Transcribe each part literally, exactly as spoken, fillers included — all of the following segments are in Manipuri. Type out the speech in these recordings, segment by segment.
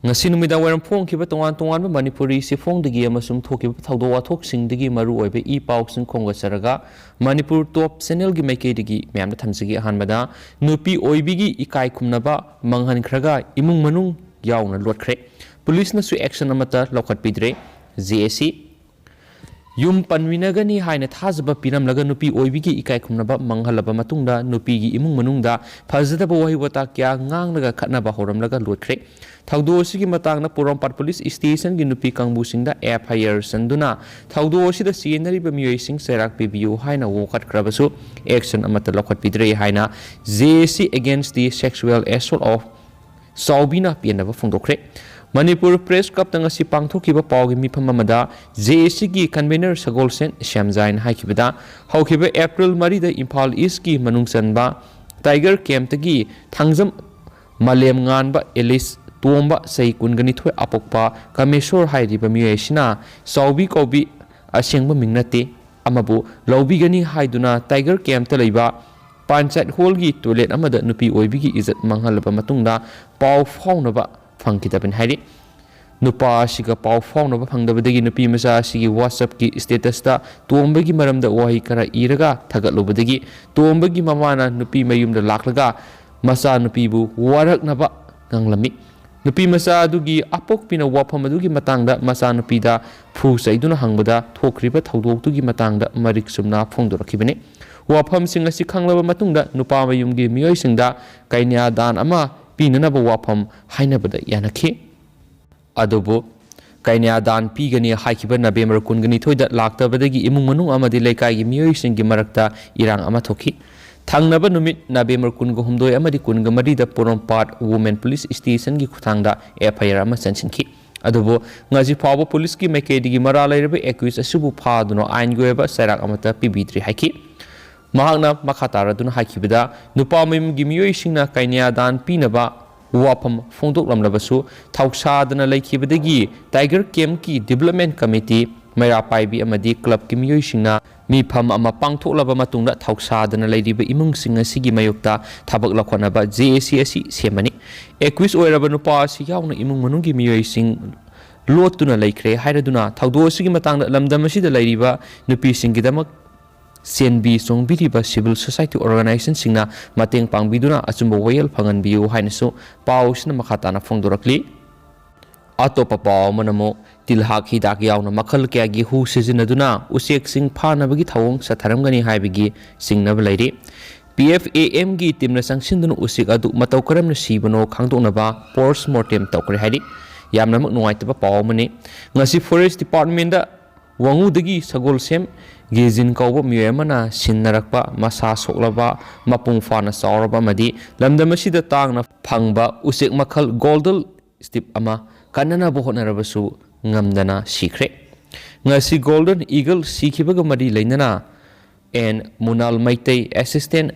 ꯉꯁꯤ ꯅꯨꯃꯤꯗꯥꯡ ꯋꯥꯏꯔꯝ ꯐꯣꯡꯈꯤꯕ ꯇꯣꯉꯥꯟ ꯇꯣꯉꯥꯟꯕ ꯃꯅꯤꯄꯨꯔꯤ ꯆꯦꯐꯣꯡꯗꯒꯤ ꯑꯃꯁꯨꯡ ꯊꯣꯛꯈꯤꯕ ꯊꯧꯗꯣꯛ ꯋꯥꯊꯣꯛꯁꯤꯡꯗꯒꯤ ꯃꯔꯨ ꯑꯣꯏꯕ ꯏ ꯄꯥꯎꯁꯤꯡ ꯈꯣꯝꯒꯠꯆꯔꯒ ꯃꯅꯤꯄꯨꯔ ꯇꯣꯞ ꯆꯦꯅꯦꯜꯒꯤ ꯃꯥꯏꯀꯩꯗꯒꯤ ꯃꯌꯥꯝꯗ ꯊꯝꯖꯒꯦ꯫ ꯑꯍꯥꯟꯕꯗ, ꯅꯨꯄꯤ ꯑꯣꯏꯕꯤꯒꯤ ꯏꯀꯥꯏ ꯈꯨꯝꯅꯕ ꯃꯥꯡꯍꯟꯈ꯭ꯔꯒ ꯏꯃꯨꯡ ꯃꯅꯨꯡ ꯌꯥꯎꯅ ꯂꯣꯠꯈ꯭ꯔꯦ꯫ ꯄꯨꯂꯤꯁꯅꯁꯨ action ꯑꯃꯠꯇ ꯂꯧꯈꯠꯄꯤꯗ꯭ꯔꯦ꯫ ꯖꯦ ꯑꯦ ꯁꯤ꯫ ꯌꯨꯝ ꯄꯟꯃꯤꯟꯅꯒꯅꯤ ꯍꯥꯏꯅ ꯊꯥꯖꯕ ꯄꯤꯔꯝꯂꯒ ꯅꯨꯄꯤ ꯑꯣꯏꯕꯤꯒꯤ ꯏꯀꯥꯏ ꯈꯨꯝꯅꯕ ꯃꯥꯡꯍꯜꯂꯕ ꯃꯇꯨꯡꯗ ꯅꯨꯄꯤꯒꯤ ꯏꯃꯨꯡ ꯃꯅꯨꯡꯗ ꯐꯖꯗꯕ ꯋꯥꯍꯩ ꯋꯥꯇꯥ ꯀꯌꯥ ꯉꯥꯡꯂꯒ ꯈꯠꯅꯕ ꯍꯧꯔꯝꯂꯒ ꯂꯣꯠꯈ꯭ꯔꯦ꯫ ꯊꯧꯗꯣꯛ ꯑꯁꯤꯒꯤ ꯃꯇꯥꯡꯗ ꯄꯣꯔꯣꯝꯄꯥꯠ ꯄꯨꯂꯤꯁ ꯁ꯭ꯇꯦꯁꯟꯒꯤ ꯅꯨꯄꯤ ꯀꯥꯡꯕꯨꯁꯤꯡꯗ ꯑꯦꯐ ꯑꯥꯏ ꯑꯥꯔ ꯆꯟꯗꯨꯅ ꯊꯧꯗꯣꯛ ꯑꯁꯤꯗ ꯆꯦꯟꯅꯔꯤꯕ ꯃꯤꯑꯣꯏꯁꯤꯡ ꯆꯩꯔꯥꯛ ꯄꯤꯕꯤꯌꯨ ꯍꯥꯏꯅ ꯋꯥꯀꯠꯈ꯭ꯔꯕꯁꯨ action ꯑꯃꯠꯇ ꯂꯧꯈꯠꯄꯤꯗ꯭ꯔꯦ ꯍꯥꯏꯅ J A C Against the Sexual Assault of ꯆꯥꯎꯕꯤꯅ ꯄꯦꯟꯗꯕ ꯐꯣꯡꯗꯣꯛꯈ꯭ꯔꯦ꯫ ꯃꯅꯤꯄꯨꯔ ꯄ꯭ꯔꯦꯁ ꯀ꯭ꯂꯕꯇ ꯉꯁꯤ ꯄꯥꯡꯊꯣꯛꯈꯤꯕ ꯄꯥꯎꯒꯤ ꯃꯤꯐꯝ ꯑꯃꯗ J A Cꯒꯤ convener ꯁꯒꯣꯜꯁꯦꯟ ꯁ꯭ꯌꯥꯝꯖꯥꯏꯅ ꯍꯥꯏꯈꯤꯕꯗ, ꯍꯧꯈꯤꯕ ꯑꯦꯄ꯭ꯔꯤꯜ ꯃꯔꯤꯗ ꯏꯝꯐꯥꯜ ꯏꯁꯀꯤ ꯃꯅꯨꯡ ꯆꯟꯕ ꯇꯥꯏꯒꯔ ꯀꯦꯝꯞꯇꯒꯤ ꯊꯥꯡꯖꯝ ꯃꯥꯂꯦꯝꯉꯥꯟꯕ ꯑꯦꯂꯤꯁ ꯇꯣꯝꯕ ꯆꯍꯤ ꯀꯨꯟꯒ ꯅꯤꯊꯣꯏ ꯑꯄꯣꯛꯄ ꯀꯃꯦꯁꯣꯔ ꯍꯥꯏꯔꯤꯕ ꯃꯤꯑꯣꯏ ꯑꯁꯤꯅ ꯆꯥꯎꯕꯤ ꯀꯧꯕꯤ ꯑꯁꯦꯡꯕ ꯃꯤꯡ ꯅꯠꯇꯦ ꯑꯃꯕꯨ ꯂꯧꯕꯤꯒꯅꯤ ꯍꯥꯏꯗꯨꯅ ꯇꯥꯏꯒꯔ ꯀꯦꯝꯞꯇ ꯂꯩꯕ ꯄꯥꯟꯆꯥꯏꯠ ꯍꯣꯜꯒꯤ ꯇꯣꯏꯂꯦꯠ ꯑꯃꯗ ꯅꯨꯄꯤ ꯑꯣꯏꯕꯤꯒꯤ ꯏꯖꯠ ꯃꯥꯡꯍꯜꯂꯕ ꯃꯇꯨꯡꯗ ꯄꯥꯎ ꯐꯥꯎꯅꯕ ꯐꯪꯈꯤꯗꯕꯅꯤ ꯍꯥꯏꯔꯤ꯫ ꯅꯨꯄꯥ ꯑꯁꯤꯒ ꯄꯥꯎ ꯐꯥꯎꯅꯕ ꯐꯪꯗꯕꯗꯒꯤ ꯅꯨꯄꯤ ꯃꯆꯥ ꯑꯁꯤꯒꯤ WhatsAppꯀꯤ statusꯇ ꯇꯣꯝꯕꯒꯤ ꯃꯔꯝꯗ ꯋꯥꯍꯩ ꯈꯔ ꯏꯔꯒ ꯊꯥꯒꯠꯂꯨꯕꯗꯒꯤ ꯇꯣꯝꯕꯒꯤ ꯃꯃꯥꯅ ꯅꯨꯄꯤ ꯃꯌꯨꯝꯗ ꯂꯥꯛꯂꯒ ꯃꯆꯥꯅꯨꯄꯤꯕꯨ ꯋꯥꯔꯛꯅꯕ ꯉꯥꯡꯂꯝꯃꯤ꯫ ꯅꯨꯄꯤ ꯃꯆꯥ ꯑꯗꯨꯒꯤ ꯑꯄꯣꯛꯄꯤꯅ ꯋꯥꯐꯝ ꯑꯗꯨꯒꯤ ꯃꯇꯥꯡꯗ ꯃꯆꯥꯅꯨꯄꯤꯗ ꯐꯨ ꯆꯩꯗꯨꯅ ꯍꯪꯕꯗ ꯊꯣꯛꯈ꯭ꯔꯤꯕ ꯊꯧꯗꯣꯛꯇꯨꯒꯤ ꯃꯇꯥꯡꯗ ꯃꯔꯤꯛ ꯆꯨꯝꯅ ꯐꯣꯡꯗꯣꯔꯛꯈꯤꯕꯅꯤ꯫ ꯋꯥꯐꯝꯁꯤꯡ ꯑꯁꯤ ꯈꯪꯂꯕ ꯃꯇꯨꯡꯗ ꯅꯨꯄꯥ ꯃꯌꯨꯝꯒꯤ ꯃꯤꯑꯣꯏꯁꯤꯡꯗ ꯀꯩꯅ꯭ꯌꯥꯗꯥꯟ ꯑꯃ ꯄꯤꯅꯅꯕ ꯋꯥꯐꯝ ꯍꯥꯏꯅꯕꯗ ꯌꯥꯅꯈꯤ꯫ ꯑꯗꯨꯕꯨ ꯀꯩꯅ꯭ꯌꯥꯗꯥꯟ ꯄꯤꯒꯅꯤ ꯍꯥꯏꯈꯤꯕ ꯅꯕꯦꯝꯕꯔ ꯀꯨꯟꯒ ꯅꯤꯊꯣꯏꯗ ꯂꯥꯛꯇꯕꯗꯒꯤ ꯏꯃꯨꯡ ꯃꯅꯨꯡ ꯑꯃꯗꯤ ꯂꯩꯀꯥꯏꯒꯤ ꯃꯤꯑꯣꯏꯁꯤꯡꯒꯤ ꯃꯔꯛꯇ ꯏꯔꯥꯡ ꯑꯃ ꯊꯣꯛꯈꯤ꯫ ꯊꯪꯅꯕ ꯅꯨꯃꯤꯠ ꯅꯕꯦꯝꯕꯔ ꯀꯨꯟꯒ ꯍꯨꯝꯗꯣꯏ ꯑꯃꯗꯤ ꯀꯨꯟꯒ ꯃꯔꯤꯗ ꯄꯣꯔꯣꯝꯄꯥꯠ Women Police Stationꯒꯤ ꯈꯨꯠꯊꯥꯡꯗ F I R ꯑꯃ ꯆꯟꯁꯤꯟꯈꯤ꯫ ꯑꯗꯨꯕꯨ ꯉꯁꯤ ꯐꯥꯎꯕ ꯄꯨꯂꯤꯁꯀꯤ ꯃꯥꯏꯀꯩꯗꯒꯤ ꯃꯔꯥꯜ ꯂꯩꯔꯕ accused ꯑꯁꯤꯕꯨ ꯐꯥꯗꯨꯅ ꯑꯥꯏꯟꯒꯤ ꯑꯣꯏꯕ ꯆꯩꯔꯥꯛ ꯑꯃꯠꯇ ꯄꯤꯕꯤꯗ꯭ꯔꯤ ꯍꯥꯏꯈꯤ꯫ ꯃꯍꯥꯛꯅ ꯃꯈꯥ ꯇꯥꯔꯗꯨꯅ ꯍꯥꯏꯈꯤꯕꯗ, ꯅꯨꯄꯥ ꯃꯌꯨꯝꯒꯤ ꯃꯤꯑꯣꯏꯁꯤꯡꯅ ꯀꯩꯅ꯭ꯌꯥꯗꯥꯟ ꯄꯤꯅꯕ ꯋꯥꯐꯝ ꯐꯣꯡꯗꯣꯛꯂꯝꯂꯕꯁꯨ, ꯊꯧꯁꯥꯗꯅ ꯂꯩꯈꯤꯕꯗꯒꯤ ꯇꯥꯏꯒꯔ ꯀꯦꯝꯞꯀꯤ development committee ꯃꯩꯔꯥ ꯄꯥꯏꯕꯤ ꯑꯃꯗꯤ ꯀ꯭ꯂꯕꯀꯤ ꯃꯤꯑꯣꯏꯁꯤꯡꯅ ꯃꯤꯐꯝ ꯑꯃ ꯄꯥꯡꯊꯣꯛꯂꯕ ꯃꯇꯨꯡꯗ ꯊꯧꯁꯥꯗꯅ ꯂꯩꯔꯤꯕ ꯏꯃꯨꯡꯁꯤꯡ ꯑꯁꯤꯒꯤ ꯃꯥꯌꯣꯛꯇ ꯊꯕꯛ ꯂꯧꯈꯠꯅꯕ ꯖꯦ ꯑꯦ ꯁꯤ ꯑꯁꯤ ꯁꯦꯝꯕꯅꯤ꯫ ꯑꯦꯀ꯭ꯌꯨꯁ ꯑꯣꯏꯔꯕ ꯅꯨꯄꯥ ꯑꯁꯤ ꯌꯥꯎꯅ ꯏꯃꯨꯡ ꯃꯅꯨꯡꯒꯤ ꯃꯤꯑꯣꯏꯁꯤꯡ ꯂꯣꯠꯇꯨꯅ ꯂꯩꯈ꯭ꯔꯦ ꯍꯥꯏꯔꯗꯨꯅ ꯊꯧꯗꯣꯛ ꯑꯁꯤꯒꯤ ꯃꯇꯥꯡꯗ ꯂꯝꯗꯝ ꯑꯁꯤꯗ ꯂꯩꯔꯤꯕ ꯅꯨꯄꯤꯁꯤꯡꯒꯤꯗꯃꯛ ꯁꯦꯟꯕꯤ ꯆꯣꯡꯕꯤꯔꯤꯕ ꯁꯤꯚꯤꯜ ꯁꯣꯁꯥꯏꯇꯤ ꯑꯣꯔꯒꯅꯥꯏꯖꯦꯁꯟꯁꯤꯡꯅ ꯃꯇꯦꯡ ꯄꯥꯡꯕꯤꯗꯨꯅ ꯑꯆꯨꯝꯕ ꯋꯥꯌꯦꯜ ꯐꯪꯍꯟꯕꯤꯌꯨ ꯍꯥꯏꯅꯁꯨ ꯄꯥꯎꯁꯤꯅ ꯃꯈꯥ ꯇꯥꯅ ꯐꯣꯡꯗꯣꯔꯛꯂꯤ꯫ ꯑꯇꯣꯞꯄ ꯄꯥꯎ ꯑꯃꯅ ꯑꯃꯨꯛ ꯇꯤꯜꯍꯥꯠ ꯍꯤꯗꯥꯛ ꯌꯥꯎꯅ ꯃꯈꯜ ꯀꯌꯥꯒꯤ ꯍꯨ ꯁꯤꯖꯤꯟꯅꯗꯨꯅ ꯎꯆꯦꯛꯁꯤꯡ ꯐꯥꯅꯕꯒꯤ ꯊꯧꯑꯣꯡ ꯆꯠꯊꯔꯝꯒꯅꯤ ꯍꯥꯏꯕꯒꯤ ꯆꯤꯡꯅꯕ ꯂꯩꯔꯤ꯫ ꯄꯤ ꯑꯦꯐ ꯑꯦ ꯑꯦꯝꯒꯤ ꯇꯤꯝꯅ ꯆꯪꯁꯤꯟꯗꯨꯅ ꯎꯆꯦꯛ ꯑꯗꯨ ꯃꯇꯧ ꯀꯔꯝꯅ ꯁꯤꯕꯅꯣ ꯈꯪꯗꯣꯛꯅꯕ ꯄꯣꯁ ꯃꯣꯔꯇꯦꯝ ꯇꯧꯈ꯭ꯔꯦ ꯍꯥꯏꯔꯤ꯫ ꯌꯥꯝꯅꯃꯛ ꯅꯨꯡꯉꯥꯏꯇꯕ ꯄꯥꯎ ꯑꯃꯅꯤ꯫ ꯉꯁꯤ ꯐꯣꯔꯦꯁ ꯗꯤꯄꯥꯔꯠꯃꯦꯟꯗ ꯋꯥꯉꯨꯗꯒꯤ ꯁꯒꯣꯜꯁꯦꯝ ꯒꯦꯖꯤꯟ ꯀꯧꯕ ꯃꯤꯑꯣꯏ ꯑꯃꯅ ꯁꯤꯟꯅꯔꯛꯄ ꯃꯁꯥ ꯁꯣꯛꯂꯕ, ꯃꯄꯨꯡ ꯐꯥꯅ ꯆꯥꯎꯔꯕ ꯑꯃꯗꯤ ꯂꯝꯗꯝ ꯑꯁꯤꯗ ꯇꯥꯡꯅ ꯐꯪꯕ ꯎꯆꯦꯛ ꯃꯈꯜ ꯒꯣꯜꯗꯟ ꯁ꯭ꯇꯤꯞ ꯑꯃ ꯀꯟꯅꯅꯕ ꯍꯣꯠꯅꯔꯕꯁꯨ ꯉꯝꯗꯅ ꯁꯤꯈ꯭ꯔꯦ꯫ ꯉꯁꯤ ꯒꯣꯜꯗꯟ ꯏꯒꯜ ꯁꯤꯈꯤꯕꯒ ꯃꯔꯤ ꯂꯩꯅꯅ ꯑꯦꯟ ꯃꯨꯅꯥꯜ ꯃꯩꯇꯩ, ꯑꯦꯁꯤꯁꯇꯦꯟ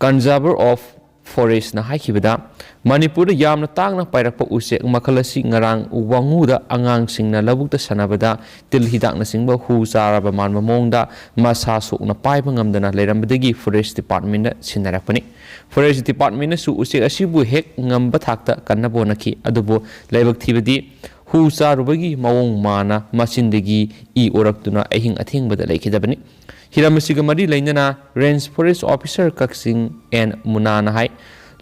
ꯀꯟꯖꯥꯔꯚꯔ ꯑꯣꯐ ꯐꯣꯔꯦꯁꯅ ꯍꯥꯏꯈꯤꯕꯗ, ꯃꯅꯤꯄꯨꯔꯗ ꯌꯥꯝꯅ ꯇꯥꯡꯅ ꯄꯥꯏꯔꯛꯄ ꯎꯆꯦꯛ ꯃꯈꯜ ꯑꯁꯤ ꯉꯔꯥꯡ ꯋꯥꯉꯨꯗ ꯑꯉꯥꯡꯁꯤꯡꯅ ꯂꯧꯕꯨꯛꯇ ꯁꯥꯟꯅꯕꯗ ꯇꯤꯜ ꯍꯤꯗꯥꯛꯅꯆꯤꯡꯕ ꯍꯨ ꯆꯥꯔꯕ ꯃꯥꯟꯕ ꯃꯑꯣꯡꯗ ꯃꯁꯥ ꯁꯣꯛꯅ ꯄꯥꯏꯕ ꯉꯝꯗꯅ ꯂꯩꯔꯝꯕꯗꯒꯤ ꯐꯣꯔꯦꯁ ꯗꯤꯄꯥꯔꯠꯃꯦꯟꯗ ꯁꯤꯟꯅꯔꯛꯄꯅꯤ꯫ ꯐꯣꯔꯦꯁ ꯗꯤꯄꯥꯔꯠꯃꯦꯟꯅꯁꯨ ꯎꯆꯦꯛ ꯑꯁꯤꯕꯨ ꯍꯦꯛ ꯉꯝꯕ ꯊꯥꯛꯇ ꯀꯟꯅꯕ ꯍꯣꯠꯅꯈꯤ, ꯑꯗꯨꯕꯨ ꯂꯥꯏꯕꯛ ꯊꯤꯕꯗꯤ ꯍꯨ ꯆꯥꯔꯨꯕꯒꯤ ꯃꯑꯣꯡ ꯃꯥꯅ ꯃꯆꯤꯟꯗꯒꯤ ꯏ ꯑꯣꯔꯛꯇꯨꯅ ꯑꯍꯤꯡ ꯑꯊꯦꯡꯕꯗ ꯂꯩꯈꯤꯗꯕꯅꯤ꯫ ꯍꯤꯔꯝ ꯑꯁꯤꯒ ꯃꯔꯤ ꯂꯩꯅꯅ range forest officer Kakching N ꯃꯨꯅꯥꯅ ꯍꯥꯏ,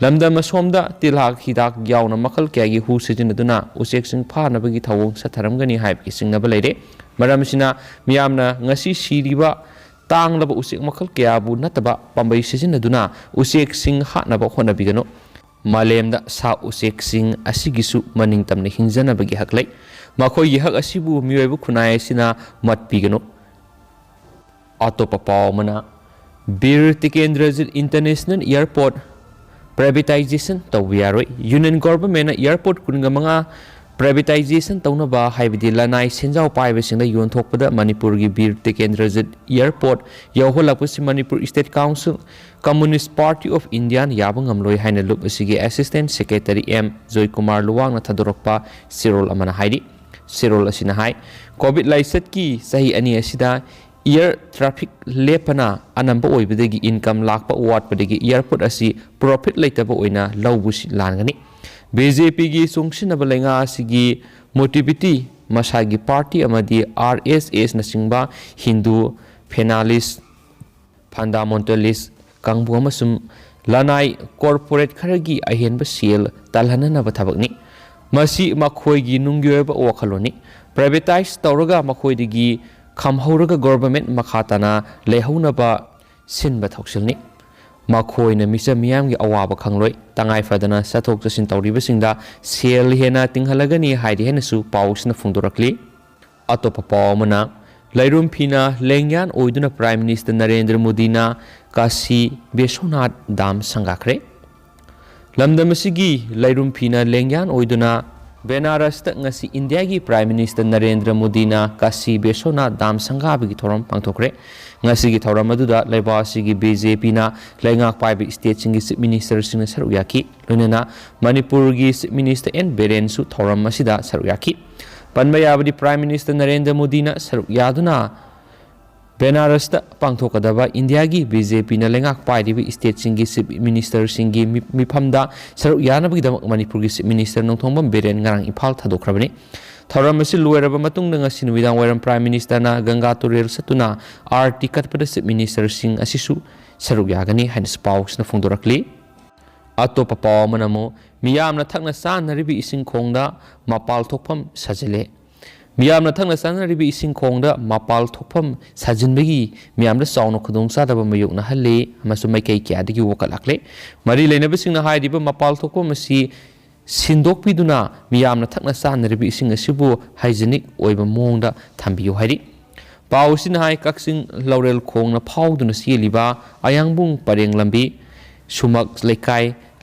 ꯂꯝꯗꯝ ꯑꯁꯣꯝꯗ ꯇꯤꯜꯍꯥꯠ ꯍꯤꯗꯥꯛ ꯌꯥꯎꯅ ꯃꯈꯜ ꯀꯌꯥꯒꯤ ꯍꯨ ꯁꯤꯖꯤꯟꯅꯗꯨꯅ ꯎꯆꯦꯛꯁꯤꯡ ꯐꯥꯅꯕꯒꯤ ꯊꯧꯑꯣꯡ ꯆꯠꯊꯔꯝꯒꯅꯤ ꯍꯥꯏꯕꯒꯤ ꯆꯤꯡꯅꯕ ꯂꯩꯔꯦ꯫ ꯃꯔꯝ ꯑꯁꯤꯅ ꯃꯤꯌꯥꯝꯅ ꯉꯁꯤ ꯁꯤꯔꯤꯕ ꯇꯥꯡꯂꯕ ꯎꯆꯦꯛ ꯃꯈꯜ ꯀꯌꯥꯕꯨ ꯅꯠꯇꯕ ꯄꯥꯝꯕꯩ ꯁꯤꯖꯤꯟꯅꯗꯨꯅ ꯎꯆꯦꯛꯁꯤꯡ ꯍꯥꯠꯅꯕ ꯍꯣꯠꯅꯕꯤꯒꯅꯨ꯫ ꯃꯥꯂꯦꯝꯗ ꯁꯥ ꯎꯆꯦꯛꯁꯤꯡ ꯑꯁꯤꯒꯤꯁꯨ ꯃꯅꯤꯡꯇꯝꯅ ꯍꯤꯡꯖꯅꯕꯒꯤ ꯍꯛ ꯂꯩ꯫ ꯃꯈꯣꯏꯒꯤ ꯍꯛ ꯑꯁꯤꯕꯨ ꯃꯤꯑꯣꯏꯕ ꯈꯨꯟꯅꯥꯏ ꯑꯁꯤꯅ ꯃꯠꯄꯤꯒꯅꯨ꯫ ꯑꯇꯣꯞꯄ ꯄꯥꯎ ꯑꯃꯅ, ꯕꯤꯔ ꯇꯤꯀꯦꯟꯗ꯭ꯔꯖꯤꯠ ꯏꯟꯇꯔꯅꯦꯁꯅꯦꯜ ꯑꯦꯌꯔꯄꯣꯔꯠ ꯄ꯭ꯔꯥꯏꯚꯦꯇꯥꯏꯖꯦꯁꯟ ꯇꯧꯕ ꯌꯥꯔꯣꯏ꯫ ꯌꯨꯅꯤꯌꯟ ꯒꯣꯚꯔꯟꯃꯦꯟꯠꯅ ꯑꯦꯌꯔꯄꯣꯔꯠ ꯀꯨꯟꯒ ꯃꯉꯥ ꯄ꯭ꯔꯥꯏꯚꯦꯇꯥꯏꯖꯦꯁꯟ ꯇꯧꯅꯕ, ꯍꯥꯏꯕꯗꯤ ꯂꯅꯥꯏ ꯁꯦꯟꯖꯥꯎ ꯄꯥꯏꯕꯁꯤꯡꯗ ꯌꯣꯟꯊꯣꯛꯄꯗ ꯃꯅꯤꯄꯨꯔꯒꯤ ꯕꯤꯔ ꯇꯤꯀꯦꯟꯗ꯭ꯔꯖꯤꯠ ꯑꯦꯌꯔꯄꯣꯔꯠ ꯌꯧꯍꯜꯂꯛꯄꯁꯤ Manipur state council communist party of ꯏꯟꯗꯤꯌꯥꯅ ꯌꯥꯕ ꯉꯝꯂꯣꯏ ꯍꯥꯏꯅ ꯂꯨꯞ ꯑꯁꯤꯒꯤ ꯑꯦꯁꯤꯁꯇꯦꯟꯠ ꯁꯦꯀ꯭ꯔꯦꯇꯔꯤ ꯑꯦꯝ ꯖꯣꯏꯀꯨꯃꯥꯔ ꯂꯨꯋꯥꯡꯅ ꯊꯥꯗꯣꯔꯛꯄ ꯆꯦꯔꯣꯜ ꯑꯃꯅ ꯍꯥꯏꯔꯤ꯫ ꯆꯦꯔꯣꯜ ꯑꯁꯤꯅ ꯍꯥꯏ, ꯀꯣꯚꯤꯗ ꯂꯥꯏꯆꯠꯀꯤ ꯆꯍꯤ ꯑꯅꯤ ꯑꯁꯤꯗ air traffic ꯂꯦꯞꯄꯅ ꯑꯅꯝꯕ ꯑꯣꯏꯕꯗꯒꯤ income ꯂꯥꯛꯄ ꯋꯥꯠꯄꯗꯒꯤ airport ꯑꯁꯤ profit ꯂꯩꯇꯕ ꯑꯣꯏꯅ ꯂꯧꯕꯁꯤ ꯂꯥꯟꯒꯅꯤ꯫ ꯕꯤ ꯖꯦ ꯄꯤꯒꯤ ꯆꯨꯡꯁꯤꯟꯅꯕ ꯂꯩꯉꯥꯛ ꯑꯁꯤꯒꯤ motivity ꯃꯁꯥꯒꯤ party ꯑꯃꯗꯤ ꯑꯥꯔ ꯑꯦꯁ ꯑꯦꯁꯅꯆꯤꯡꯕ ꯍꯤꯟꯗꯨ fundamentalist ꯀꯥꯡꯕꯨ ꯑꯃꯁꯨꯡ ꯂꯅꯥꯏ corporate ꯈꯔꯒꯤ ꯑꯍꯦꯟꯕ ꯁꯦꯜ ꯇꯥꯜꯍꯟꯅꯅꯕ ꯊꯕꯛꯅꯤ꯫ ꯃꯁꯤ ꯃꯈꯣꯏꯒꯤ ꯅꯨꯡꯒꯤ ꯑꯣꯏꯕ ꯋꯥꯈꯜꯂꯣꯟꯅꯤ꯫ Privatise ꯇꯧꯔꯒ ꯃꯈꯣꯏꯗꯒꯤ ꯈꯝꯍꯧꯔꯒ government ꯃꯈꯥ ꯇꯥꯅ ꯂꯩꯍꯧꯅꯕ ꯁꯤꯟꯕ ꯊꯧꯁꯤꯜꯅꯤ꯫ ꯃꯈꯣꯏꯅ ꯃꯤꯆꯝ ꯃꯤꯌꯥꯝꯒꯤ ꯑꯋꯥꯕ ꯈꯪꯂꯣꯏ꯫ ꯇꯉꯥꯏ ꯐꯗꯅ ꯆꯠꯊꯣꯛ ꯆꯠꯁꯤꯟ ꯇꯧꯔꯤꯕꯁꯤꯡꯗ ꯁꯦꯜ ꯍꯦꯟꯅ ꯇꯤꯡꯍꯜꯂꯒꯅꯤ ꯍꯥꯏꯗꯤ ꯍꯦꯟꯅꯁꯨ ꯄꯥꯎꯁꯤꯅ ꯐꯣꯡꯗꯣꯔꯛꯂꯤ꯫ ꯑꯇꯣꯞꯄ ꯄꯥꯎ ꯑꯃꯅ, ꯂꯩꯔꯨꯝ ꯐꯤꯅ ꯂꯦꯡꯌꯥꯟ ꯑꯣꯏꯗꯨꯅ Prime Minister ꯅꯔꯦꯟꯗ꯭ꯔ ꯃꯣꯗꯤꯅ ꯀꯥꯁꯤ ꯕꯤꯁ꯭ꯋꯅꯥꯊ ꯗꯥꯝ ꯁꯪꯒꯥꯈ꯭ꯔꯦ꯫ ꯂꯝꯗꯝ ꯑꯁꯤꯒꯤ ꯂꯩꯔꯨꯝ ꯐꯤꯅ ꯂꯦꯡꯌꯥꯟ ꯑꯣꯏꯗꯨꯅ ꯕꯦꯅꯥꯔꯁꯇ ꯉꯁꯤ ꯏꯟꯗꯤꯌꯥꯒꯤ Prime Minister ꯅꯔꯦꯟꯗ꯭ꯔ ꯃꯣꯗꯤꯅ ꯀꯥꯁꯤ ꯕꯤꯁ꯭ꯋꯅꯥꯊ ꯗꯥꯝ ꯁꯪꯒꯥꯕꯒꯤ ꯊꯧꯔꯝ ꯄꯥꯡꯊꯣꯛꯈ꯭ꯔꯦ꯫ ꯉꯁꯤꯒꯤ ꯊꯧꯔꯝ ꯑꯗꯨꯗ ꯂꯩꯕꯥꯛ ꯑꯁꯤꯒꯤ ꯕꯤ ꯖꯦ ꯄꯤꯅ ꯂꯩꯉꯥꯛ ꯄꯥꯏꯕ stateꯁꯤꯡꯒꯤ Chief Ministerꯁꯤꯡꯅ ꯁꯔꯨꯛ ꯌꯥꯈꯤ꯫ ꯂꯣꯏꯅꯅ ꯃꯅꯤꯄꯨꯔꯒꯤ Chief Minister ꯑꯦꯟ ꯕꯤꯔꯦꯟꯁꯨ ꯊꯧꯔꯝ ꯑꯁꯤꯗ ꯁꯔꯨꯛ ꯌꯥꯈꯤ꯫ ꯄꯟꯕ ꯌꯥꯕꯗꯤ, Prime Minister ꯅꯔꯦꯟꯗ꯭ꯔ ꯃꯣꯗꯤꯅ ꯁꯔꯨꯛ ꯌꯥꯗꯨꯅ ꯕꯦꯅꯥꯔꯁꯇ ꯄꯥꯡꯊꯣꯛꯀꯗꯕ ꯏꯟꯗꯤꯌꯥꯒꯤ ꯕꯤ ꯖꯦ ꯄꯤꯅ ꯂꯩꯉꯥꯛ ꯄꯥꯏꯔꯤꯕ stateꯁꯤꯡꯒꯤ Chief Ministerꯁꯤꯡꯒꯤ ꯃꯤ-, ꯃꯤꯐꯝꯗ ꯁꯔꯨꯛ ꯌꯥꯅꯕꯒꯤꯗꯃꯛ ꯃꯅꯤꯄꯨꯔꯒꯤ Chief Minister ꯅꯣꯡꯊꯣꯝꯕꯝ ꯕꯤꯔꯦꯟ ꯉꯔꯥꯡ ꯏꯝꯐꯥꯜ ꯊꯥꯗꯣꯛꯈ꯭ꯔꯕꯅꯤ꯫ ꯊꯧꯔꯝ ꯑꯁꯤ ꯂꯣꯏꯔꯕ ꯃꯇꯨꯡꯗ ꯉꯁꯤ ꯅꯨꯃꯤꯗꯥꯡ ꯋꯥꯏꯔꯝ Prime Ministerꯅ ꯒꯪꯒꯥ ꯇꯨꯔꯦꯜ ꯆꯠꯇꯨꯅ ꯑꯥꯔꯇꯤ ꯀꯠꯄꯗ Chief Ministerꯁꯤꯡ ꯑꯁꯤꯁꯨ ꯁꯔꯨꯛ ꯌꯥꯒꯅꯤ ꯍꯥꯏꯅꯁꯨ ꯄꯥꯎꯁꯤꯅ ꯐꯣꯡꯗꯣꯔꯛꯂꯤ꯫ ꯑꯇꯣꯞꯄ ꯄꯥꯎ ꯑꯃꯅ ꯑꯃꯨꯛ, ꯃꯤꯌꯥꯝꯅ ꯊꯛꯅ ꯆꯥꯅꯔꯤꯕ ꯏꯁꯤꯡ ꯈꯣꯡꯗ ꯃꯄꯥꯜ ꯊꯣꯛꯐꯝ ꯁꯥꯖꯤꯜꯂꯦ꯫ ꯃꯤꯌꯥꯝꯅ ꯊꯛꯅ ꯆꯥꯅꯔꯤꯕ ꯏꯁꯤꯡ ꯈꯣꯡꯗ ꯃꯄꯥꯜ ꯊꯣꯛꯐꯝ ꯁꯥꯖꯤꯟꯕꯒꯤ ꯃꯤꯌꯥꯝꯗ ꯆꯥꯎꯅ ꯈꯨꯗꯣꯡꯆꯥꯗꯕ ꯃꯥꯌꯣꯛꯅꯍꯜꯂꯤ ꯑꯃꯁꯨꯡ ꯃꯥꯏꯀꯩ ꯀꯌꯥꯗꯒꯤ ꯋꯥꯀꯠ ꯂꯥꯛꯂꯦ꯫ ꯃꯔꯤ ꯂꯩꯅꯕꯁꯤꯡꯅ ꯍꯥꯏꯔꯤꯕ ꯃꯄꯥꯜ ꯊꯣꯛꯐꯝ ꯑꯁꯤ ꯁꯤꯟꯗꯣꯛꯄꯤꯗꯨꯅ ꯃꯤꯌꯥꯝꯅ ꯊꯛꯅ ꯆꯥꯅꯔꯤꯕ ꯏꯁꯤꯡ ꯑꯁꯤꯕꯨ hygienic ꯑꯣꯏꯕ ꯃꯑꯣꯡꯗ ꯊꯝꯕꯤꯌꯨ ꯍꯥꯏꯔꯤ꯫ ꯄꯥꯎ ꯑꯁꯤꯅ ꯍꯥꯏ, ꯀꯛꯆꯤꯡ ꯂꯧꯔꯦꯜ ꯈꯣꯡꯅ ꯐꯥꯎꯗꯨꯅ ꯆꯦꯜꯂꯤꯕ ꯑꯌꯥꯡꯕꯨꯡ ꯄꯔꯦꯡ ꯂꯝꯕꯤ, ꯁꯨꯃꯛ ꯂꯩꯀꯥꯏ,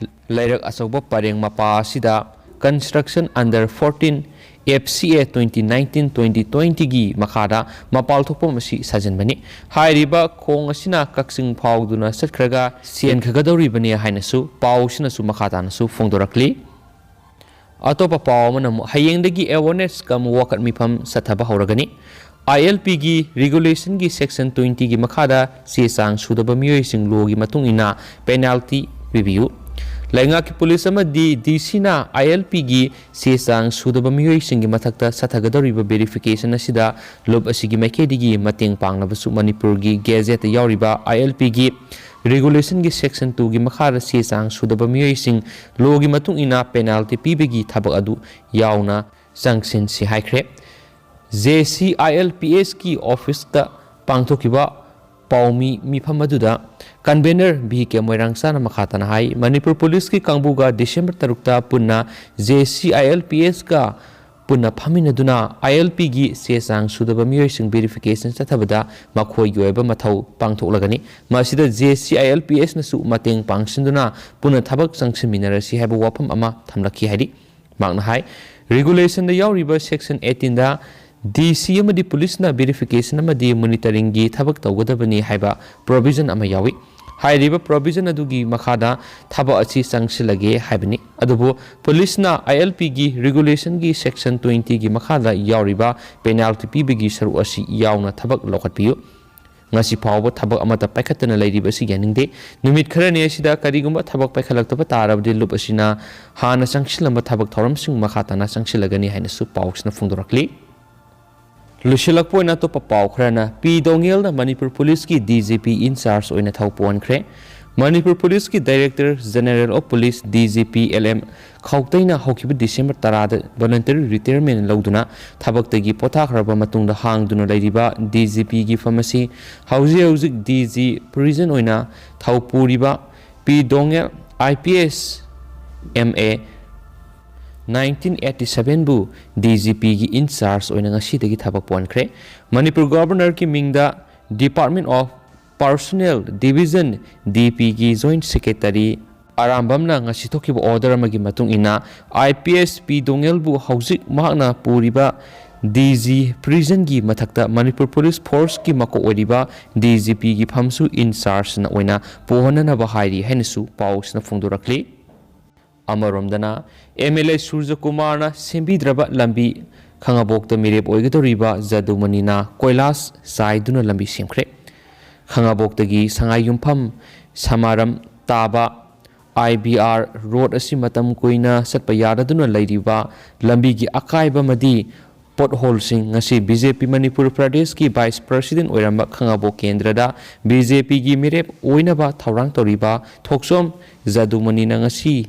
ꯂꯩꯔꯛ ꯑꯆꯧꯕ ꯄꯔꯦꯡ ꯃꯄꯥ ꯑꯁꯤꯗ construction under fourteen F C A twenty nineteen twenty twenty ꯒꯤ ꯃꯈꯥꯗ ꯃꯄꯥꯜ ꯊꯣꯛꯐꯝ ꯑꯁꯤ ꯁꯥꯖꯤꯟꯕꯅꯤ꯫ ꯍꯥꯏꯔꯤꯕ ꯈꯣꯡ ꯑꯁꯤꯅ ꯀꯛꯆꯤꯡ ꯐꯥꯎꯗꯨꯅ ꯆꯠꯈ꯭ꯔꯒ ꯆꯦꯟꯈꯒꯗꯧꯔꯤꯕꯅꯤ ꯍꯥꯏꯅꯁꯨ ꯄꯥꯎ ꯑꯁꯤꯅꯁꯨ ꯃꯈꯥ ꯇꯥꯅꯁꯨ ꯐꯣꯡꯗꯣꯔꯛꯂꯤ꯫ ꯑꯇꯣꯞꯄ ꯄꯥꯎ ꯑꯃꯅ ꯑꯃꯨꯛ ꯍꯌꯦꯡꯗꯒꯤ awareness ꯀꯝ ꯋꯥꯀꯠ ꯃꯤꯐꯝ ꯆꯠꯊꯕ ꯍꯧꯔꯒꯅꯤ꯫ ILP ꯒꯤ regulation ꯒꯤ section twenty ꯒꯤ ꯃꯈꯥꯗ ꯆꯦ ꯆꯥꯡ ꯁꯨꯗꯕ ꯃꯤꯑꯣꯏꯁꯤꯡ law ꯒꯤ ꯃꯇꯨꯡ ꯏꯟꯅ penalty ꯄꯤꯕꯤꯌꯨ꯫ ꯂꯩꯉꯥꯛꯀꯤ ꯄꯨꯂꯤꯁ ꯑꯃꯗꯤ DC ꯅ ILP ꯒꯤ ꯆꯦ ꯆꯥꯡ ꯁꯨꯗꯕ ꯃꯤꯑꯣꯏꯁꯤꯡꯒꯤ ꯃꯊꯛꯇ ꯆꯠꯊꯒꯗꯧꯔꯤꯕ verification ꯑꯁꯤꯗ ꯂꯨꯞ ꯑꯁꯤꯒꯤ ꯃꯥꯏꯀꯩꯗꯒꯤ ꯃꯇꯦꯡ ꯄꯥꯡꯅꯕꯁꯨ ꯃꯅꯤꯄꯨꯔꯒꯤ gazette ꯇ ꯌꯥꯎꯔꯤꯕ ILP ꯒꯤ regulation ꯒꯤ section two ꯒꯤ ꯃꯈꯥꯗ ꯆꯦ ꯆꯥꯡ ꯁꯨꯗꯕ ꯃꯤꯑꯣꯏꯁꯤꯡ law ꯒꯤ ꯃꯇꯨꯡ ꯏꯟꯅ penalty ꯄꯤꯕꯒꯤ ꯊꯕꯛ ꯑꯗꯨ ꯌꯥꯎꯅ ꯆꯪꯁꯤꯟꯁꯤ ꯍꯥꯏꯈ꯭ꯔꯦ꯫ JCILPS ꯀꯤ office ꯇ ꯄꯥꯡꯊꯣꯛꯈꯤꯕ ꯄꯥꯎꯃꯤ ꯃꯤꯐꯝ ꯑꯗꯨꯗ convener ꯚꯤ ꯀꯦ ꯃꯣꯏꯔꯥꯡꯆꯥꯅ ꯃꯈꯥ ꯇꯥꯅ ꯍꯥꯏ, ꯃꯅꯤꯄꯨꯔ ꯄꯨꯂꯤꯁꯀꯤ ꯀꯥꯡꯕꯨꯒ December ꯇꯔꯨꯛꯇ ꯄꯨꯟꯅ JCILPS ꯀ ꯄꯨꯟꯅ ꯐꯝꯃꯤꯟꯅꯗꯨꯅ ILP ꯒꯤ ꯆꯦ ꯆꯥꯡ ꯁꯨꯗꯕ ꯃꯤꯑꯣꯏꯁꯤꯡ verification ꯆꯠꯊꯕꯗ ꯃꯈꯣꯏꯒꯤ ꯑꯣꯏꯕ ꯃꯊꯧ ꯄꯥꯡꯊꯣꯛꯂꯒꯅꯤ꯫ ꯃꯁꯤꯗ JCILPS ꯅꯁꯨ ꯃꯇꯦꯡ ꯄꯥꯡꯁꯤꯟꯗꯨꯅ ꯄꯨꯟꯅ ꯊꯕꯛ ꯆꯪꯁꯤꯟꯃꯤꯟꯅꯔꯁꯤ ꯍꯥꯏꯕ ꯋꯥꯐꯝ ꯑꯃ ꯊꯝꯂꯛꯈꯤ ꯍꯥꯏꯔꯤ꯫ ꯃꯍꯥꯛꯅ ꯍꯥꯏ, regulation ꯗ ꯌꯥꯎꯔꯤꯕ section eighteen ꯗ DC ꯑꯃꯗꯤ ꯄꯨꯂꯤꯁꯅ verification ꯑꯃꯗꯤ monitoring ꯒꯤ ꯊꯕꯛ ꯇꯧꯒꯗꯕꯅꯤ ꯍꯥꯏꯕ provision ꯑꯃ ꯌꯥꯎꯏ꯫ ꯍꯥꯏꯔꯤꯕ provision ꯑꯗꯨꯒꯤ ꯃꯈꯥꯗ ꯊꯕꯛ ꯑꯁꯤ ꯆꯪꯁꯤꯜꯂꯒꯦ ꯍꯥꯏꯕꯅꯤ꯫ ꯑꯗꯨꯕꯨ ꯄꯨꯂꯤꯁꯅ ILP ꯒꯤ regulation ꯒꯤ section twenty ꯒꯤ ꯃꯈꯥꯗ ꯌꯥꯎꯔꯤꯕ penalty ꯄꯤꯕꯒꯤ ꯁꯔꯨꯛ ꯑꯁꯤ ꯌꯥꯎꯅ ꯊꯕꯛ ꯂꯧꯈꯠꯄꯤꯌꯨ꯫ ꯉꯁꯤ ꯐꯥꯎꯕ ꯊꯕꯛ ꯑꯃꯠꯇ ꯄꯥꯏꯈꯠꯇꯅ ꯂꯩꯔꯤꯕ ꯑꯁꯤ ꯌꯥꯅꯤꯡꯗꯦ꯫ ꯅꯨꯃꯤꯠ ꯈꯔꯅꯤ ꯑꯁꯤꯗ ꯀꯔꯤꯒꯨꯝꯕ ꯊꯕꯛ ꯄꯥꯏꯈꯠꯂꯛꯇꯕ ꯇꯥꯔꯕꯗꯤ ꯂꯨꯞ ꯑꯁꯤꯅ ꯍꯥꯟꯅ ꯆꯪꯁꯤꯜꯂꯝꯕ ꯊꯕꯛ ꯊꯧꯔꯝꯁꯤꯡ ꯃꯈꯥ ꯇꯥꯅ ꯆꯪꯁꯤꯜꯂꯒꯅꯤ ꯍꯥꯏꯅꯁꯨ ꯄꯥꯎꯁꯤꯅ ꯐꯣꯡꯗꯣꯔꯛꯂꯤ꯫ ꯂꯣꯏꯁꯤꯜꯂꯛꯄ ꯑꯣꯏꯅ ꯑꯇꯣꯞꯄ ꯄꯥꯎ ꯈꯔꯅ, ꯄꯤ ꯗꯣꯉꯦꯜꯅ ꯃꯅꯤꯄꯨꯔ ꯄꯨꯂꯤꯁꯀꯤ DGP in charge ꯑꯣꯏꯅ ꯊꯧ ꯄꯣꯟꯈ꯭ꯔꯦ꯫ ꯃꯅꯤꯄꯨꯔ ꯄꯨꯂꯤꯁꯀꯤ Director General of Police, DGP, LM ꯈꯥꯎꯇꯩꯅ ꯍꯧꯈꯤꯕ December ꯇꯔꯥꯗ voluntary retirement ꯂꯧꯗꯨꯅ ꯊꯕꯛꯇꯒꯤ ꯄꯣꯊꯥꯈ꯭ꯔꯕ ꯃꯇꯨꯡꯗ ꯍꯥꯡꯗꯨꯅ ꯂꯩꯔꯤꯕ DGP ꯒꯤ ꯐꯝ ꯑꯁꯤ ꯍꯧꯖꯤꯛ ꯍꯧꯖꯤꯛ DG Prison ꯑꯣꯏꯅ ꯊꯧ ꯄꯨꯔꯤꯕ ꯄꯤ ꯗꯣꯉꯦꯜ, IPS, MA, nineteen eighty seven ꯕꯨ DGP ꯒꯤ in charge ꯑꯣꯏꯅ ꯉꯁꯤꯗꯒꯤ ꯊꯕꯛ ꯄꯣꯟꯈ꯭ꯔꯦ꯫ ꯃꯅꯤꯄꯨꯔ Governor ꯀꯤ ꯃꯤꯡꯗ Department of Personnel Division, DP ꯒꯤ Joint Secretary ꯑꯔꯥꯝꯕꯝꯅ ꯉꯁꯤ ꯊꯣꯛꯈꯤꯕ order ꯑꯃꯒꯤ ꯃꯇꯨꯡ ꯏꯟꯅ, IPS ꯄꯤ ꯗꯣꯉꯦꯜꯕꯨ ꯍꯧꯖꯤꯛ ꯃꯍꯥꯛꯅ ꯄꯨꯔꯤꯕ DG Prison ꯒꯤ ꯃꯊꯛꯇ ꯃꯅꯤꯄꯨꯔ Police Force ꯀꯤ ꯃꯀꯣꯛ ꯑꯣꯏꯔꯤꯕ DGP ꯒꯤ ꯐꯝꯁꯨ in charge ꯅ ꯑꯣꯏꯅ ꯄꯨꯍꯟꯅꯅꯕ ꯍꯥꯏꯔꯤ ꯍꯥꯏꯅꯁꯨ ꯄꯥꯎꯁꯤꯅ ꯐꯣꯡꯗꯣꯔꯛꯂꯤ꯫ ꯑꯃꯔꯣꯝꯗꯅ, ꯑꯦꯝ ꯑꯦꯜ ꯑꯦ ꯁꯨꯔꯖꯀꯨꯃꯥꯔꯅ ꯁꯦꯝꯕꯤꯗ꯭ꯔꯕ ꯂꯝꯕꯤ ꯈꯥꯉꯕꯣꯛꯇ ꯃꯤꯔꯦꯞ ꯑꯣꯏꯒꯗꯧꯔꯤꯕ ꯖꯗꯨꯃꯅꯤꯅ ꯀꯣꯏꯂꯥꯁ ꯆꯥꯏꯗꯨꯅ ꯂꯝꯕꯤ ꯁꯦꯝꯈ꯭ꯔꯦ꯫ ꯈꯥꯉꯕꯣꯛꯇꯒꯤ ꯁꯉꯥꯏꯌꯨꯝꯐꯝ ꯁꯃꯥꯔꯝ ꯇꯥꯕ ꯑꯥꯏ ꯕꯤ ꯑꯥꯔ ꯔꯣꯗ ꯑꯁꯤ ꯃꯇꯝ ꯀꯨꯏꯅ ꯆꯠꯄ ꯌꯥꯗꯗꯨꯅ ꯂꯩꯔꯤꯕ ꯂꯝꯕꯤꯒꯤ ꯑꯀꯥꯏꯕ ꯑꯃꯗꯤ ꯄꯣꯠꯍꯣꯜꯁꯤꯡ ꯉꯁꯤ ꯕꯤ ꯖꯦ ꯄꯤ ꯃꯅꯤꯄꯨꯔ ꯄ꯭ꯔꯗꯦꯁꯀꯤ ꯚꯥꯏꯁ ꯄ꯭ꯔꯁꯤꯗꯦꯟ ꯑꯣꯏꯔꯝꯕ ꯈꯥꯉꯕꯣꯛ ꯀꯦꯟꯗ꯭ꯔꯗ ꯕꯤ ꯖꯦ ꯄꯤꯒꯤ ꯃꯤꯔꯦꯞ ꯑꯣꯏꯅꯕ ꯊꯧꯔꯥꯡ ꯇꯧꯔꯤꯕ ꯊꯣꯛꯆꯣꯝ ꯖꯗꯨꯃꯅꯤꯅ ꯉꯁꯤ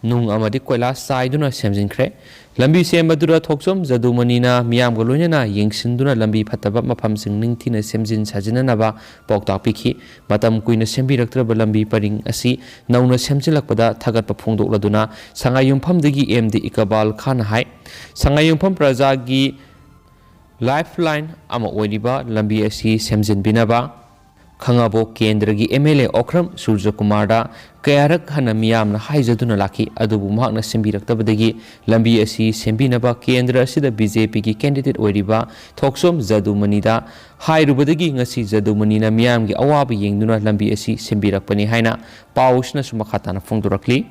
ꯅꯨꯡ ꯑꯃꯗꯤ ꯀꯣꯏꯂꯥꯁ ꯆꯥꯏꯗꯨꯅ ꯁꯦꯝꯖꯤꯟꯈ꯭ꯔꯦ꯫ ꯂꯝꯕꯤ ꯁꯦꯝꯕꯗꯨꯗ ꯊꯣꯛꯆꯣꯝ ꯖꯗꯨꯃꯅꯤꯅ ꯃꯤꯌꯥꯝꯒ ꯂꯣꯏꯅꯅ ꯌꯦꯡꯁꯤꯟꯗꯨꯅ ꯂꯝꯕꯤ ꯐꯠꯇꯕ ꯃꯐꯝꯁꯤꯡ ꯅꯤꯡꯊꯤꯅ ꯁꯦꯝꯖꯤꯟ ꯁꯥꯖꯤꯟꯅꯅꯕ ꯄꯥꯎꯇꯥꯛ ꯄꯤꯈꯤ꯫ ꯃꯇꯝ ꯀꯨꯏꯅ ꯁꯦꯝꯕꯤꯔꯛꯇ꯭ꯔꯕ ꯂꯝꯕꯤ ꯄꯔꯤꯡ ꯑꯁꯤ ꯅꯧꯅ ꯁꯦꯝꯖꯤꯜꯂꯛꯄꯗ ꯊꯥꯒꯠꯄ ꯐꯣꯡꯗꯣꯛꯂꯗꯨꯅ ꯁꯉꯥꯏꯌꯨꯝꯐꯝꯗꯒꯤ ꯑꯦꯝ ꯗꯤ ꯏꯀꯕꯥꯜ ꯈꯥꯟꯅ ꯍꯥꯏ, ꯁꯉꯥꯏꯌꯨꯝꯐꯝ ꯄ꯭ꯔꯖꯥꯒꯤ ꯂꯥꯏꯐ ꯂꯥꯏꯟ ꯑꯃ ꯑꯣꯏꯔꯤꯕ ꯂꯝꯕꯤ ꯑꯁꯤ ꯁꯦꯝꯖꯤꯟꯕꯤꯅꯕ ꯈꯥꯉꯕꯣꯛ ꯀꯦꯟꯗ꯭ꯔꯒꯤ ꯑꯦꯝ ꯑꯦꯜ ꯑꯦ ꯑꯣꯀ꯭ꯔꯝ ꯁꯨꯔꯖꯀꯨꯃꯥꯔꯗ ꯀꯌꯥꯔꯛ ꯍꯟꯅ ꯃꯤꯌꯥꯝꯅ ꯍꯥꯏꯖꯗꯨꯅ ꯂꯥꯛꯈꯤ, ꯑꯗꯨꯕꯨ ꯃꯍꯥꯛꯅ ꯁꯦꯝꯕꯤꯔꯛꯇꯕꯗꯒꯤ ꯂꯝꯕꯤ ꯑꯁꯤ ꯁꯦꯝꯕꯤꯅꯕ ꯀꯦꯟꯗ꯭ꯔ ꯑꯁꯤꯗ ꯕꯤ ꯖꯦ ꯄꯤꯒꯤ ꯀꯦꯟꯗꯤꯗꯦꯠ ꯑꯣꯏꯔꯤꯕ ꯊꯣꯛꯆꯣꯝ ꯖꯗꯨꯃꯅꯤꯗ ꯍꯥꯏꯔꯨꯕꯗꯒꯤ ꯉꯁꯤ ꯖꯗꯨꯃꯅꯤꯅ ꯃꯤꯌꯥꯝꯒꯤ ꯑꯋꯥꯕ ꯌꯦꯡꯗꯨꯅ ꯂꯝꯕꯤ ꯑꯁꯤ ꯁꯦꯝꯕꯤꯔꯛꯄꯅꯤ ꯍꯥꯏꯅ ꯄꯥꯎ ꯑꯁꯤꯅꯁꯨ ꯃꯈꯥ ꯇꯥꯅ ꯐꯣꯡꯗꯣꯔꯛꯂꯤ꯫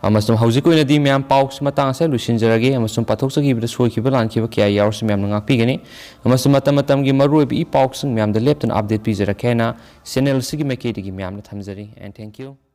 ꯑꯃꯁꯨꯡ ꯍꯧꯖꯤꯛꯀꯤ ꯑꯣꯏꯅꯗꯤ ꯃꯌꯥꯝ ꯄꯥꯎꯁꯤ ꯃꯇꯥꯡ ꯑꯁꯤꯗ ꯂꯣꯏꯁꯤꯟꯖꯔꯒꯦ, ꯑꯃꯁꯨꯡ ꯄꯥꯊꯣꯛꯆꯈꯤꯕꯗ ꯁꯣꯏꯈꯤꯕ ꯂꯥꯟꯈꯤꯕ ꯀꯌꯥ ꯌꯥꯎꯔꯁꯨ ꯃꯌꯥꯝꯅ ꯉꯥꯛꯄꯤꯒꯅꯤ꯫ ꯑꯃꯁꯨꯡ ꯃꯇꯝ ꯃꯇꯝꯒꯤ ꯃꯔꯨꯑꯣꯏꯕ ꯏ ꯄꯥꯎꯁꯤꯡ ꯃꯌꯥꯝꯗ ꯂꯦꯞꯇꯅ ꯑꯞꯗꯦꯠ ꯄꯤꯖꯔꯛꯀꯦ ꯍꯥꯏꯅ ꯆꯦꯅꯦꯜ ꯑꯁꯤꯒꯤ ꯃꯥꯏꯀꯩꯗꯒꯤ ꯃꯌꯥꯝꯅ ꯊꯝꯖꯔꯤ꯫ And thank you꯫